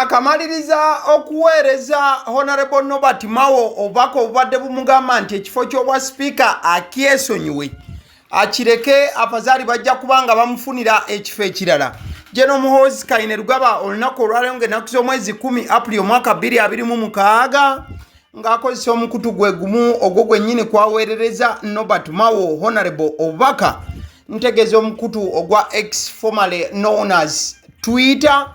Nakamaliriza okuweereza Honorable Nobert Mao obubaka obubadde bumugamba nti ekifo ky'obwa sipiika akyesonyiwe akireke, afazaali bajja kuba nga bamufunira ekifo ekirala. General Muhoozi Kainerugaba olunaku olwaleero ng'ennaku z'omwezi 10 April omwaka 2026 ng'akozesa omukutu gwe gumu ogwo gwennyini kwaweerereza Nobert Mao Honorable obubaka, ntegeeza omukutu ogwa X, formerly known as Twitter,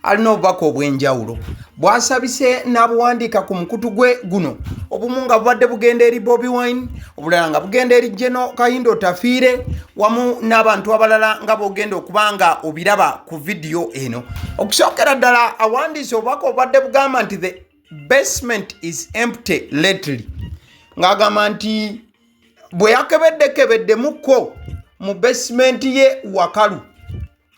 alina obubaka obw'enjawulo bwasabise n'abuwandiika ku mukutu gwe guno, obumu nga bubadde bugenda eri Bobi Wine, obulala nga bugenda eri General Kahinda Otafiire wamu n'abantu abalala nga bwogenda okuba nga obiraba ku vidiyo eno. Okusookera ddala awandiise obubaka obubadde bugamba nti "The basement is empty lately", ng'agamba nti bwe yakebeddekebeddemukko mu basement ye wakalu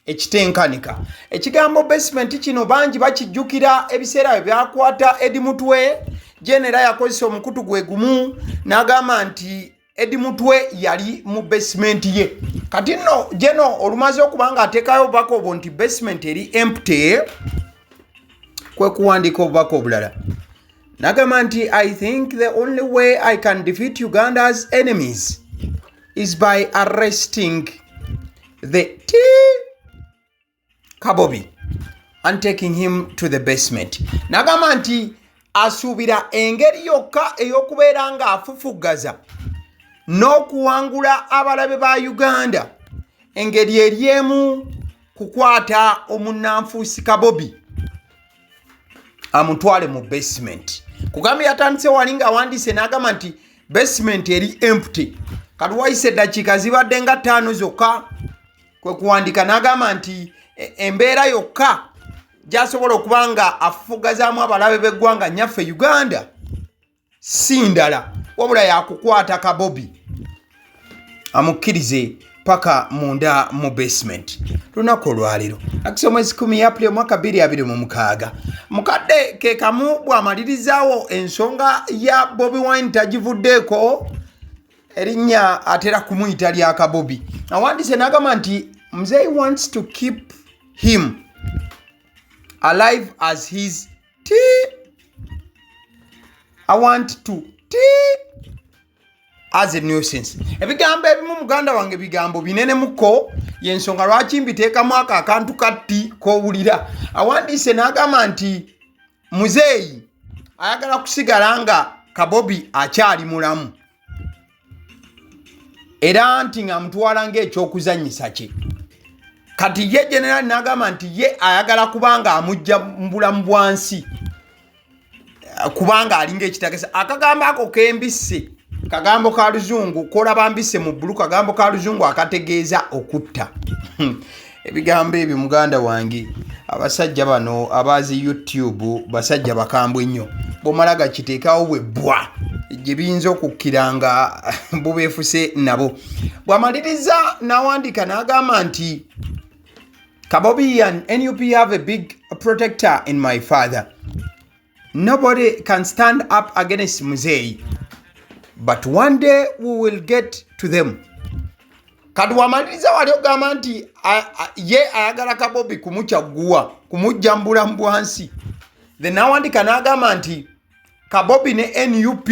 ekitenkanika. Ekigambo basement kino bangi bakijjukira ebiseera bye byakwata Eddie Mutwe. Genera yakozesa omukutu gwe gumu n'agamba nti Eddie Mutwe yali mu basement ye. Kati nno Geno olumaze okuba nga ateekayo obubaka obwo nti basement eri empty, kwe kuwandiika obubaka obulala n'agamba nti "I think the only way I can defeat Uganda's enemies is by arresting the T Kabobi and taking him to the basement." N'agamba nti asuubira engeri yokka ey'okubeera ng'afufuggaza n'okuwangula abalabe ba Uganda, engeri eri emu, kukwata omunnanfuusi Kabobi amutwale mu basement. Kugambye yatandise wali ng'awandiise n'agamba nti basement eri empty. Kati wayise eddakiika zibadde nga 5 zokka, kwe kuwandika n'agamba nti embeera yokka gy'asobola okuba nga afufugazaamu abalabe b'eggwanga nnyaffe Uganda si ndala wabula yakukwata Kabobi amukkirize paka munda mu basement. Lunaku olwaleero akisa omwezi 10 April omwaka 2026, mukadde ke kamu bw'amalirizaawo ensonga ya Bobi Wine tagivuddeeko, erinnya atera kumuyita lya Kabobi. Awandiise n'agamba nti Mzee wants to keep him alive as his t I want to t as a nuisance. Ebigambo ebimu, muganda wange, bigambo binene muko, yensonga lwaki mbiteekamu ako akantu katti k'owulira. Awandiise n'agamba nti muzeeyi ayagala kusigala nga Kabobi akyali mulamu era nti ng'amutwala ng'ekyokuzannyisa kye. Kati ye generali n'agamba nti ye ayagala kubanga amujja mu bulamu bwa nsi kubanga alinga ekitagesa. Akagambo ako kembisse kagambo ka luzungu, kolaba mbisse mu bbulu, kagambo ka luzungu akategeeza okutta. Ebigambo ebyo, muganda wange, abasajja bano abazi YouTube basajja bakambwe nnyo, bwomala gakiteekawo bwe bbwa gye biyinza okukkira nga bubeefuse nabo. Bw'amaliriza n'awandiika n'agamba nti "Kabobi and NUP have a big protector in my father. Nobody can stand up against Muzei, but one day we will get to them." Kati wamaliriza wali ogamba nti ye ayagala Kabobi kumukyagguwa kumujja mu bulamu bwansi. Then nawandika n'agamba nti Kabobi ne NUP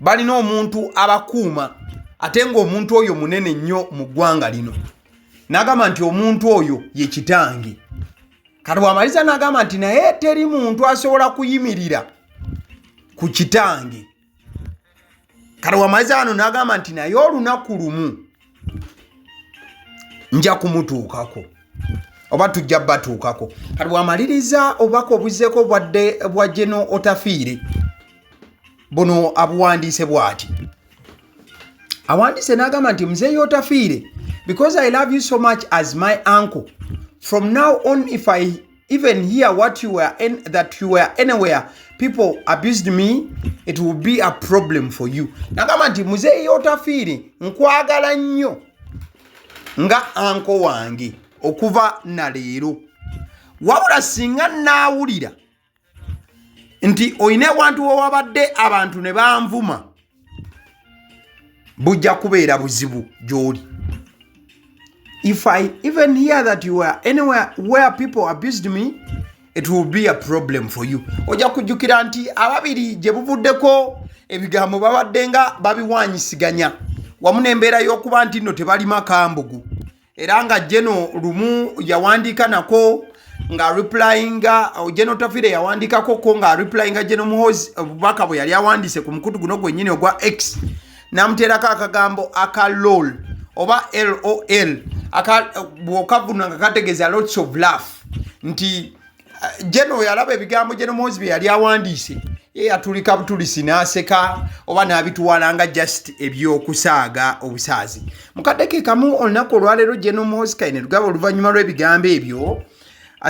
balina omuntu abakuuma, ate ng'omuntu oyo munene nnyo mu ggwanga lino. N'agamba nti omuntu oyo ye kitange. Kati bw'amaliza n'agamba nti naye teri muntu asobola kuyimirira ku kitange. Kati wamaliza wano n'agamba nti naye olunaku lumu nja kumutuukako oba tujja batuukako. Kati bw'amaliriza obubaka obuzzeeko bwadde bwa Geno Otafiire, buno abuwandiise bw'ati. Awandiise n'agamba nti "Muzeeyi Otafiire, because I love you so much as my uncle, from now on if I even hear what you were in, that you were anywhere people abused me, it will be a problem for you." Nagamba nti muzeeyi Otafiire, nkwagala nnyo nga uncle wange okuva na leero, wabula singa naawulira nti olina ewantu wewabadde abantu ne banvuma, bujja kubeera buzibu gy'oli. If I even hear that you were anywhere where people abused me, it will be a problem for you. Ojja kujjukira nti ababiri gye buvuddeko ebigambo babadde nga babiwanyisiganya wamu n'embeera y'okuba nti nno tebalima kambugu, era nga Jeno lumu yawandiika nako nga replyinga, Jeno Tafire yawandiikako ko nga replyinga Jeno Muhozi obubaka bwe yali awandiise ku mukutu guno gwennyini ogwa X, n'amuteerako akagambo aka LOL oba LOL, bw'okavunula nga kategeeza lots of laugh, nti Jeno yalaba ebigambo Jeno Muhozi bye yali awandiise, ye yatulika butulisi n'aseka oba n'abitwala nga just ebyokusaaga obusaazi. Mukadde ke kamu olunaku olwaleero, Jeno Muhozi Kainerugaba, oluvannyuma lw'ebigambo ebyo,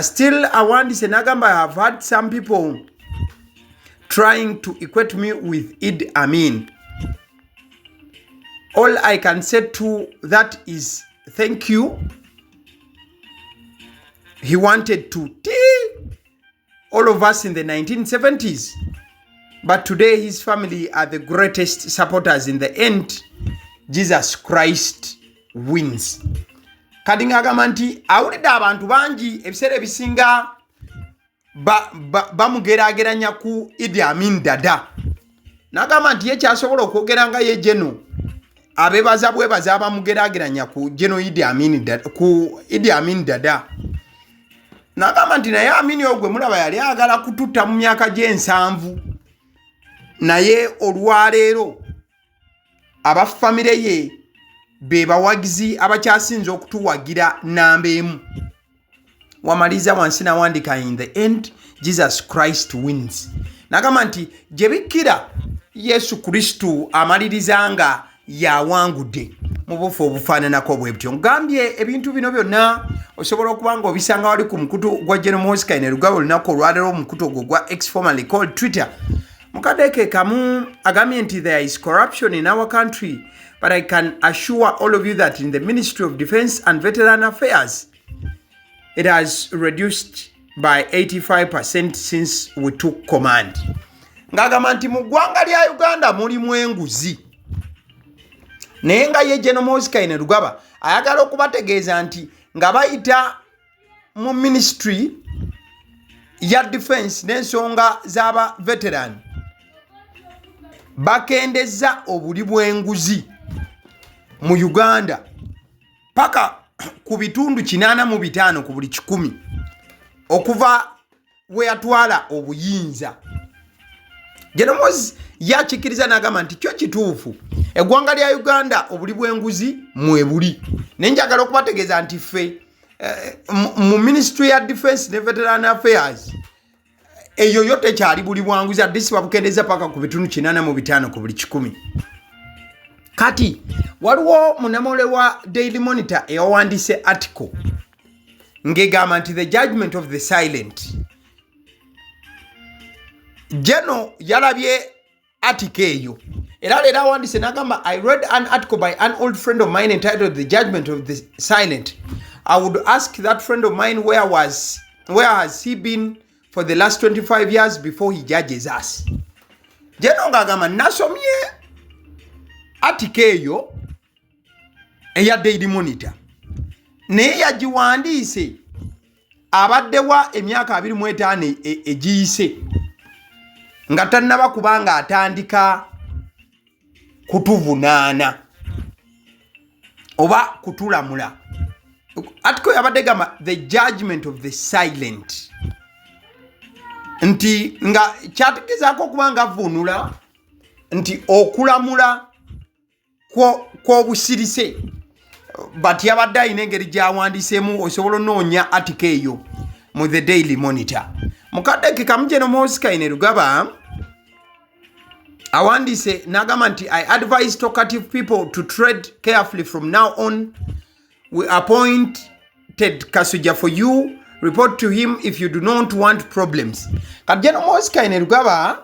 still awandiise n'agamba, "I have had some people trying to equate me with Idi Amin. All I can say to that is thank you. He wanted to kill all of us in the 1970s, but today his family are the greatest supporters. In the end, Jesus Christ wins." Kati ng'agamba nti awulidde abantu bangi ebiseera ebisinga bamugeraageranya ku Idi Amin Dada, n'agamba nti ye kyasobola okwogera nga ye Jeno abebaza bwebaza abamugeraageranya ku Jeno Idi Amin Dada, ku Idi Amin Dada. N'agamba nti naye Amini ogwe mulaba yali ayagala kututta mu myaka gy'ensanvu, naye olwaleero aba famire ye be bawagizi abakyasinze okutuwagira namba emu. Wamaliza wansi nawandika, "In the end, Jesus Christ wins." Nagamba nti gye bikkira Yesu Kristu amaliriza nga yawangudde mu bufu obufaananako bwe butyo. Ngambye ebintu bino byonna osobola okuba nga obisanga wali ku mukutu gwa General Muhoozi Kainerugaba olunaku olwaleero, omukutu ogwo gwa X, formerly called Twitter. Mukadde ke kamu agambye nti, "There is corruption in our country, but I can assure all of you that in the Ministry of Defense and Veteran Affairs, it has reduced by 85% since we took command." Ng'agamba nti mu ggwanga lya Uganda mulimu enguzi, naye nga ye General Muhoozi Kainerugaba ayagala okubategeeza nti nga bayita mu ministry ya defense n'ensonga z'aba veteran, bakendeza obuli bw'enguzi mu Uganda paka ku bitundu 85 ku buli 100 okuva we yatwala obuyinza. General Muhoozi yakikkiriza n'agamba nti kyo kituufu, eggwanga lya Uganda obuli bw'enguzi mwebuli, naye njagala okubategeeza nti ffe mu ministry ya defense ne veteran affairs eyo yo tekyali buli bwanguzi, addisi babukendeza paka ku bitundu 85 ku buli 100. Kati waliwo munnamawulire wa Daily Monitor eyawandiise article ng'egamba nti "The Judgment of the Silent". Jeno yalabye article eyo era leero awandiise n'agamba, "I read an article by an old friend of mine entitled 'The Judgment of the Silent'. I would ask that friend of mine where has he been for the last 25 years before he judges us?" Jeno ng'agamba nasomye article eyo eya Daily Monitor, naye yagiwandiise abaddewa emyaka 25 egiyise nga tannaba kubanga atandika kutuvunaana oba kutulamula. Article yabadde gamba "The Judgment of the Silent", nti nga kyategezaako okuba nga avuunula nti okulamula kw'obusirise, but yabadde alina engeri gyawandiseemu. Osobola onoonya article eyo mu The Daily Monitor. Mukadde ke kamu, General Muhoozi Kainerugaba awandiise n'agamba nti, "I advise talkative people to tread carefully from now on. We appointed Kasuja for you. Report to him if you do not want problems." Kati General Muhoozi Kainerugaba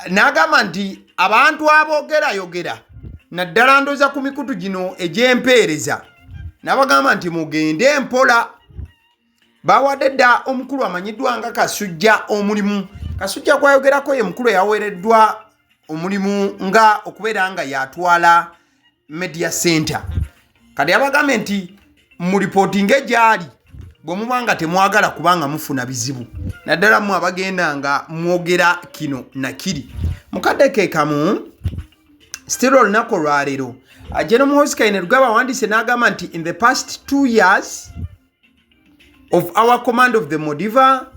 n'agamba nti abantu aboogerayogera naddala ndoza ku mikutu gino egy'empeereza, n'abagamba nti mugende mpola, bawadde dda omukulu amanyiddwa nga Kasujja omulimu. Kasujja gwayogerako ye mukulu eyaweereddwa omulimu nga okubeera nga yatwala media center. Kati abagambye nti Mulipootinge gyali bwe muba nga temwagala kubanga mufuna bizibu, naddala mu abagenda nga mwogera kino nakiri. Mukadde ke kamu still olunaku olwaleero, General Muhoozi Kainerugaba awandiise n'agamba nti in the past 2 years of our command of the Modiva,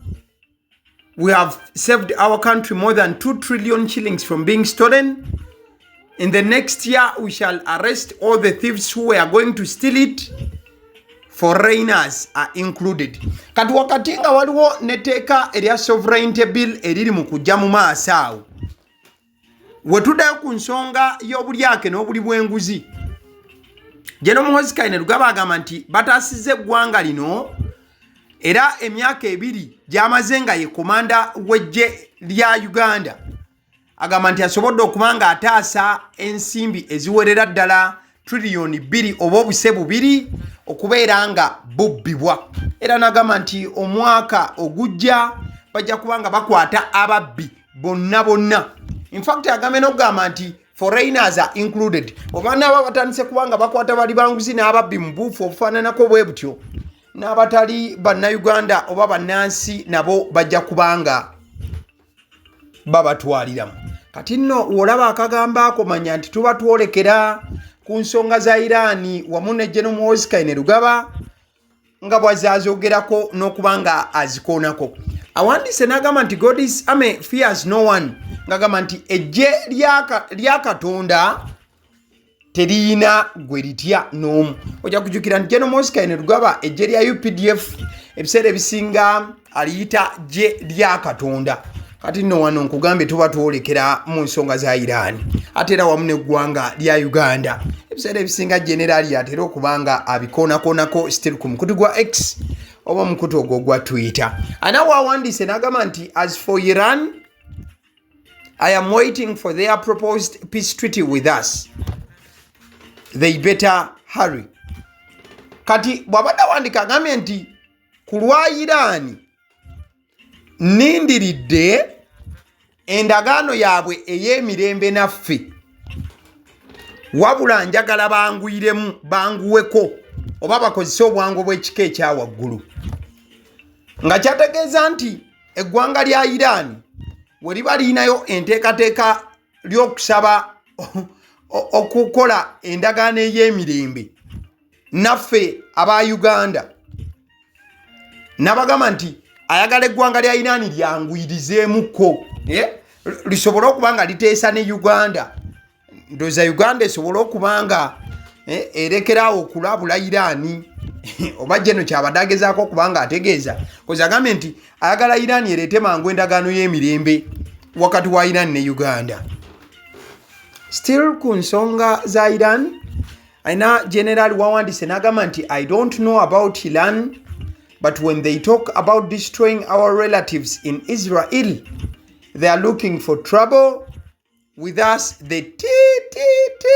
we have saved our country more than 2 trillion shillings from being stolen. In the next year, we shall arrest all the thieves who were going to steal it. Foreigners are included. Kati wakati nga waliwo netteeka erya Sovereignty Bill eriri mu kujja mu maaso awo, we tuddayo ku nsonga y'obulyake n'obuli bw'enguzi, General Muhoozi Kainerugaba agamba nti bataasizza eggwanga lino, era emyaka 2 gy'amaze nga ye komanda w'eggye lya Uganda, agamba nti asobodde okuba nga ataasa ensimbi eziwerera ddala triliyoni 2 oba obuse bubiri okubeera nga bubbibwa. Era n'agamba nti omwaka ogujja bajja kuba nga bakwata ababbi bonna bonna. Infact, agambye n'okugamba nti foreigners are included. Oba naaba batandise kuba nga bakwata bali banguzi n'ababbi mu buufu obufaananako bwe butyo, n'abatali Bannayuganda oba bannansi nabo bajja kubanga babatwaliramu. Kati nno wolaba akagambo ako, manya nti tuba twolekera ku nsonga za Iraani wamu ne General Muhoozi Kainerugaba nga bw'azaazogerako n'okuba nga azikoonako. Awandiise n'agamba nti God's army fears no one, ng'agamba nti eggye lya Katonda teriyina gwe litya n'omu. Ojja kujjukira nti General Muhoozi Kainerugaba eggye lya UPDF ebiseera ebisinga aliyita ggye lya Katonda. Kati nno wano nkugambye tuba twolekera mu nsonga za Iraani, ate era wamu n'eggwanga lya Uganda. Ebiseera ebisinga generaali atera okuba nga abikoonakoonako still ku mukutu gwa X oba omukutu ogwo ogwa Twitter. Anawe awandiise n'agamba nti as for Iran, I am waiting for their proposed peace treaty with us. They better hurry. Kati bw'abadde awandika agambye nti ku lwa Iraani nnindiridde endagaano yaabwe ey'emirembe naffe, wabula njagala banguyiremu, banguweko oba bakozese obwangu bw'ekika ekya waggulu, nga kyategeeza nti eggwanga lya Iraani we liba liyinayo enteekateeka ly'okusaba okukola endagaano ey'emirembe naffe aba Uganda, nabagamba nti ayagala eggwanga lya Iraani lyanguyirizeemukko lisobole okuba nga liteesa ne Uganda. Ndowooza Uganda esobole okuba nga erekeraawo okulabula Iraani, oba jeno kyabadde agezaako okuba nga ategeeza kozi agambye nti ayagala Iraani ereete mangu endagaano y'emirembe wakati wa Iran ne Uganda. Still ku nsonga za Iran, alina general wawandiise n'agamba nti I don't know about Iran, but when they talk about destroying our relatives in Israel, they are looking for trouble with us, the t t t.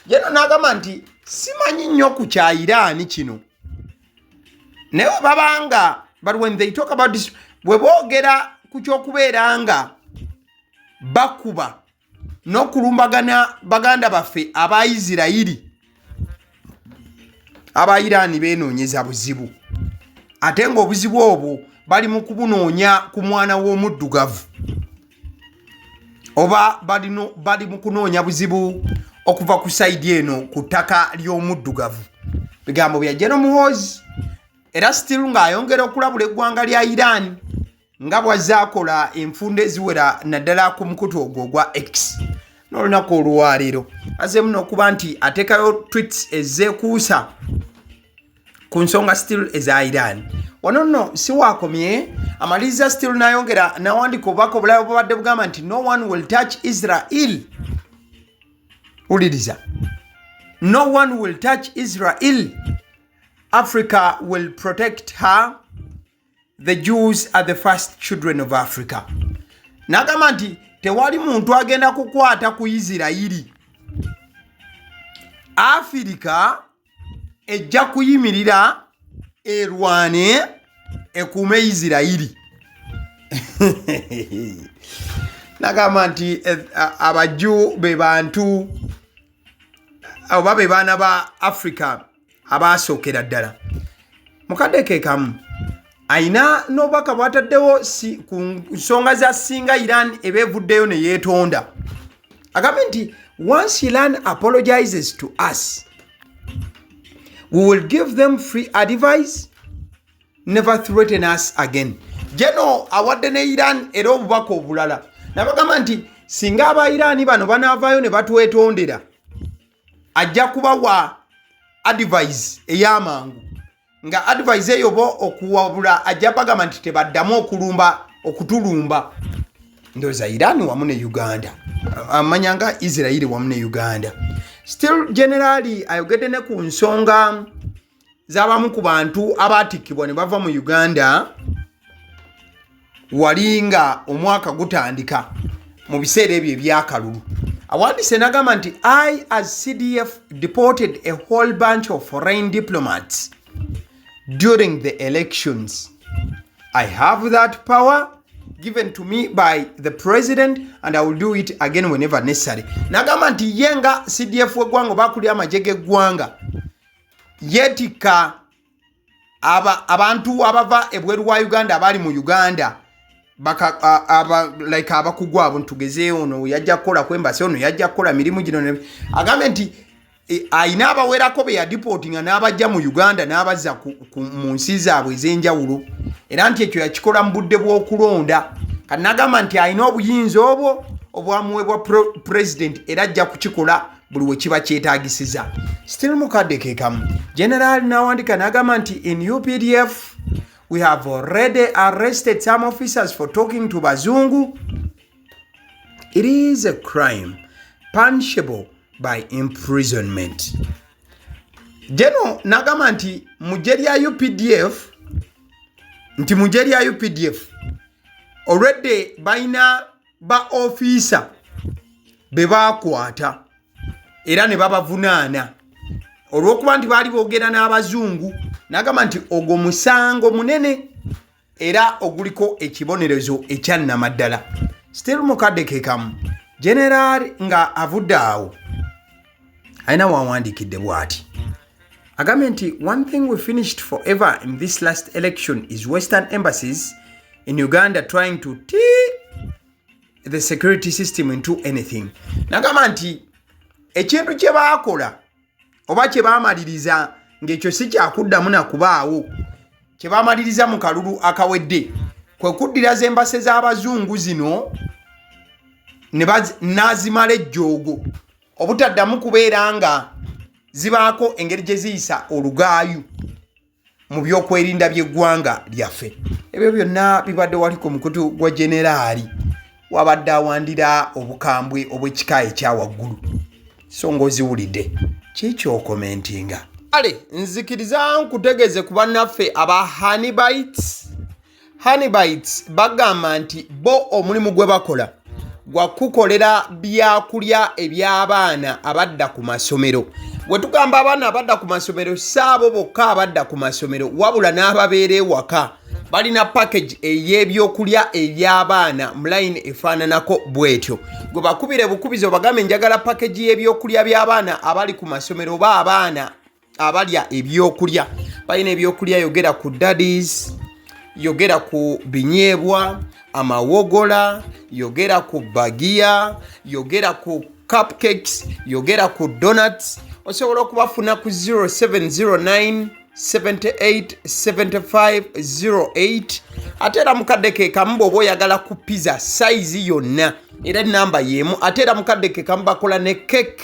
Jeno n'agamba nti simanyi nnyo ku kya Iraani kino, naye bwe babanga, but when they talk about this, bwe boogera ku kyokubeera nga bakuba n'okulumbagana baganda baffe aba Isirayiri, aba Iraani beenoonyeza buzibu, ate ng'obuzibu obwo bali mu kubunoonya ku mwana w'omuddugavu, oba bali mu kunoonya buzibu okuva ku side eno ku ttaka ly'omuddugavu. Bigambo bya General Muhoozi, era still ng'ayongera okulabula eggwanga lya Iran nga bw'azze akola enfunda eziwera, naddala ku mukutu ogwo ogwa X. N'olunaku olwaleero azeemu n'okuba nti ateekayo tweets ezeekuusa ku nsonga still eza Iran. Wano nno si waakomye, amaliriza still n'ayongera n'awandika obubaka obulala bubadde bugamba nti no one will touch Israel. Wuliriza, no one will touch Israel. Africa will protect her. The Jews are the first children of Africa. N'agamba nti tewali muntu agenda kukwata ku Isirayiri, Afirika ejja kuyimirira erwane ekuume Isirayiri. Nagamba nti Abajju be bantu oba be baana ba Africa. Abaasookera ddala mukadde ke kamu ayina n'obubaka bwataddewo si ku nsonga za singa Iran eba evuddeyo ne yeetonda. Agambye nti once Iran apologizes to us, we will give them free advice, never threaten us again. Geno awadde ne Iran era obubaka obulala, nabagamba nti singa aba Iran bano banaavaayo ne batwetondera, ajja kubawa advice ey'amangu, nga advice eyo bo okuwabula ajja bagamba nti tebaddamu okulumba, okutulumba. Ndowooza Iran wamu ne Uganda, amanya nga Israeli wamu ne Uganda. Still generali ayogedde ne ku nsonga z'abamu ku bantu abaatikkibwa ne bava mu Uganda wali nga omwaka gutandika mu biseera ebyo ebyakalulu. Awandiise n'agamba nti I as CDF deported a whole bunch of foreign diplomats during the elections. I have that power given to me by the president and I will do it again whenever necessary. N'agamba nti ye nga CDF w'eggwanga oba akulira amagye g'eggwanga yeetikka abantu abava ebweru wa Uganda abaali mu Uganda baka, aba, like abakugu abo, ntugeze ono yajja kukola ku embassy, ono yajja kukola mirimu gino. Agambye nti ayina abawerako be yadeportinga n'abajja mu Uganda n'abazza mu nsi zaabwe ez'enjawulo, era nti ekyo yakikola mu budde bw'okulonda. Kati n'agamba nti alina obuyinza obwo obwamuweebwa president era ajja kukikola buli we kiba kyetaagisiza. Still mukadde ke kamu general n'awandika n'agamba nti in UPDF we have already arrested some officers for talking to bazungu. It is a crime punishable by imprisonment. Geno n'agamba nti mu ggye lya UPDF, nti mu ggye lya UPDF already balina ba ofiisa be baakwata era ne babavunaana olw'okuba nti baali boogera n'abazungu. N'agamba nti ogwo musango munene era oguliko ekibonerezo ekyannamaddala. Still mukadde ke kamu general nga avudde awo alina wawandiikidde bw'ati, agambye nti one thing we finished forever in this last election is western embassies in Uganda trying to tie the security system into anything. Nagamba nti ekintu kye baakola oba kye baamaliriza ng'ekyo si kyakuddamu nakubaawo, kye baamaliriza mu kalulu akawedde kwe kuddira z'embassy z'abazungu zino ne n'azimala ejjoogo obutaddamu kubeera nga zibaako engeri gye ziyisa olugaayu mu byokwerinda by'eggwanga lyaffe. Ebyo byonna bibadde wali ku mukutu gwa generaali wabadde awandira obukambwe obw'ekika ekya waggulu. So ng'oziwulidde, kikyokomentinga. Kale nzikiriza nkutegeeze ku bannaffe aba Honeybites. Honeybites bagamba nti bo omulimu gwe bakola gwa kukolera byakulya eby'abaana abadda ku masomero. Bwe tugamba abaana abadda ku masomero, si abo bokka abadda ku masomero, wabula n'ababeera ewaka. Balina package ey'ebyokulya eby'abaana mu line efaananako bw'etyo. Gwe bakubire bukubizi obagambe njagala package y'ebyokulya by'abaana abali ku masomero oba abaana abalya ebyokulya. Balina ebyokulya, yogera ku daddies, yogera ku binyeebwa, amawogola, yogera ku bagiya, yogera ku cupcakes, yogera ku donuts. Osobola okubafuna ku 0709 78 75 08. Ate era mukadde ke kamu bw'oba oyagala ku pizza size yonna, era enamba y'emu. Ate era mukadde ke kamu bakola ne cake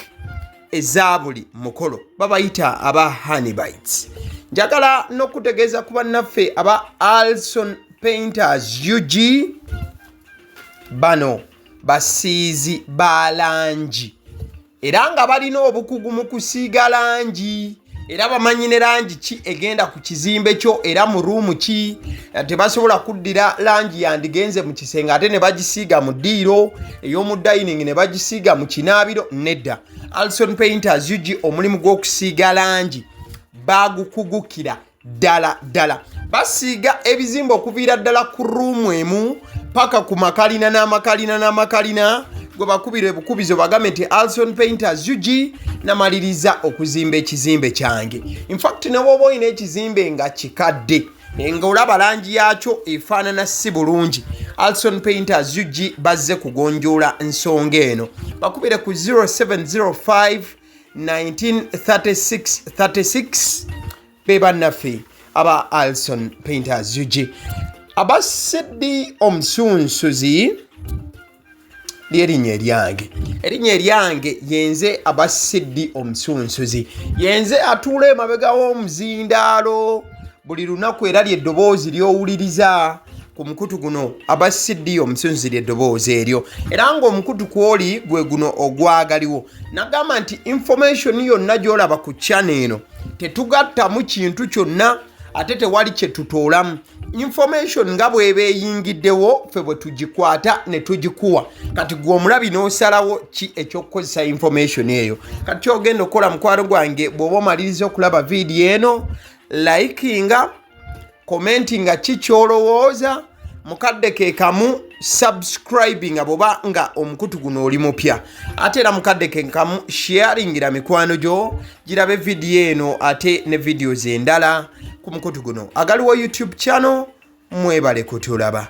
eza buli mukolo. Babayita aba Honeybites. Njagala n'okutegeeza ku bannaffe aba Alson Painters UG. Bano basiizi ba langi era nga balina obukugu mu kusiiga langi, era bamanyi ne langi ki egenda ku kizimbe kyo era mu room ki. Tebasobola kuddira langi yandigenze mu kisenge ate ne bagisiiga mu ddiiro, ey'omu dining ne bagisiiga mu kinaabiro. Nedda, Alson Painters UG omulimu gw'okusiiga langi bagukugukira ddala ddala. Basiiga ebizimbe okuviira ddala ku room emu paka ku makalina n'amakalina n'amakalina. Gwe bakubira ebukubizo bagambe nti Alson Painters UG namaliriza okuzimba ekizimbe kyange. Infact ne bwoba olina ekizimbe nga kikadde nga olaba langi yakyo efaanana si bulungi, Alson Painters UG bazze kugonjoola nsonga eno. Bakubire ku 0705 1936 36. Be bannaffe aba Alson Painters UG. Aba CD omusunsuzi lyerinnya eryange, erinnya eryange yenze aba CD omusunsuzi, yenze atuula emabega w'omuzindaalo buli lunaku, era lyeddoboozi ly'owuliriza ku mukutu guno. Aba CD omusunsuzi lyeddoboozi eryo, era ng'omukutu kwoli gwe guno ogwagaliwo. Nagamba nti information yonna gy'olaba ku channel eno tetugattamu kintu kyonna, ate tewali kye tutoolamu. Information nga bw'eba eyingiddewo, ffe bwe tugikwata ne tugikuwa. Kati gwe omulabi n'osalawo ki ekyokukozesa information eyo. Kati kyogenda okukola, mukwano gwange, bw'oba omaliriza okulaba vidiyo eno, likinga, commentinga ki kyolowooza, mukadde ke kamu subscribinga bwoba nga omukutu guno oli mupya, ate era mukadde ke kamu sharingira mikwano gyo girabe vidiyo eno ate ne videos endala ku mukutu guno agaliwo YouTube channel. Mwebale kutulaba.